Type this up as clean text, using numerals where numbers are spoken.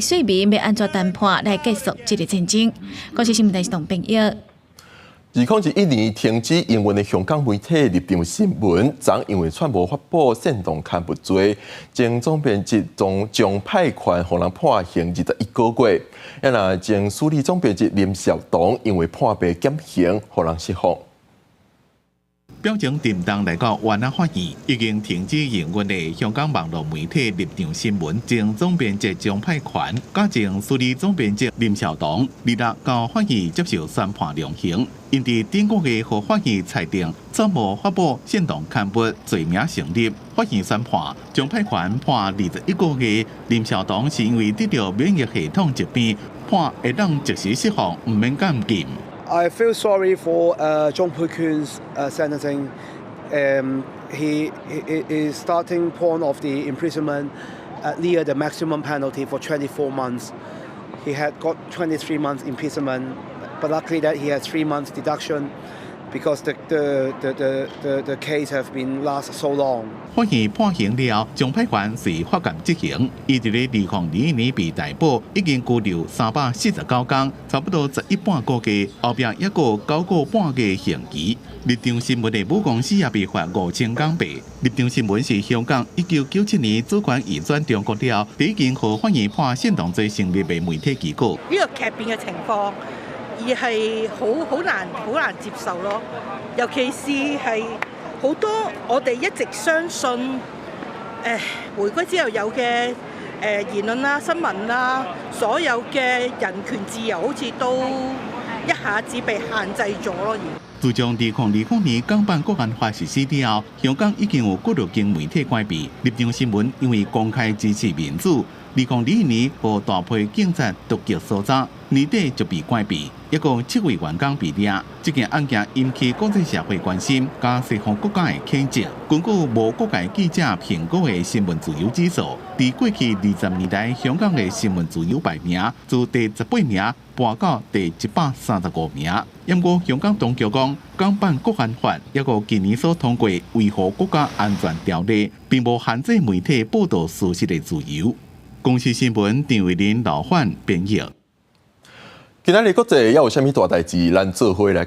說明欲按怎談判來結束這個戰爭。公視新聞台是董編譯。2021年停止營運的香港媒體立場新聞，昨因為串謀發布煽動刊物罪，前總編輯鍾沛權予人判刑21個月。啊若前署理總編輯林紹桐因為判罰減刑，予人釋放。表情沉重來到原案法院，已經停止營運的香港網絡媒體立場新聞前總編輯鍾沛權，佮前署理總編輯林紹桐，二六到法院接受宣判量刑。𪜶佇頂個月予法院裁定串謀發布煽動刊物罪名成立，法院宣判鍾沛權判21個月，林紹桐是因為得著免疫系統疾病，判會當即時釋放，毋免監禁。 I feel sorry for 鍾沛權's sentencing. He is starting point of the imprisonment near the maximum penalty for 24 months. He had got 23 months imprisonment, but luckily that he has 3 months deduction because the case have been last so long. 法院判刑了，鍾沛權隨發監執行。伊佇咧2021年被逮捕，已經拘留349天，差不多11半個月，後壁猶閣9個半月刑期。立場新聞的母公司也被罰5000港幣。立場新聞是香港1997年主權移轉中國了，第一間予法院判煽動罪成立的媒體機構。呢個劇變嘅情況，而係好好難好難接受咯，尤其是係好多我哋一直相信回歸之後有嘅言論啦、新聞啦，所有嘅人權自由好似都一下子被限制咗咯。自從2020年港版國安法實施了後，香港已經有幾落間媒體關閉。立場新聞因為公開支持民主，2021年予大批警察突擊搜查，年底就被關閉，一共七位員工被掠。這件案件引起國際社會關心，佮西方國家的譴責。根據無國界記者評估的新聞自由指數，佇過去20年來，香港的新聞自由排名自第18名跋到第135名。毋過香港當局講，港版國安法抑閣近年所通過維護國家安全條例，並無限制媒體報導事實的自由。公視新聞陳慧琳、老范編譯。今仔日國際猶有啥物大代誌，咱做伙來看。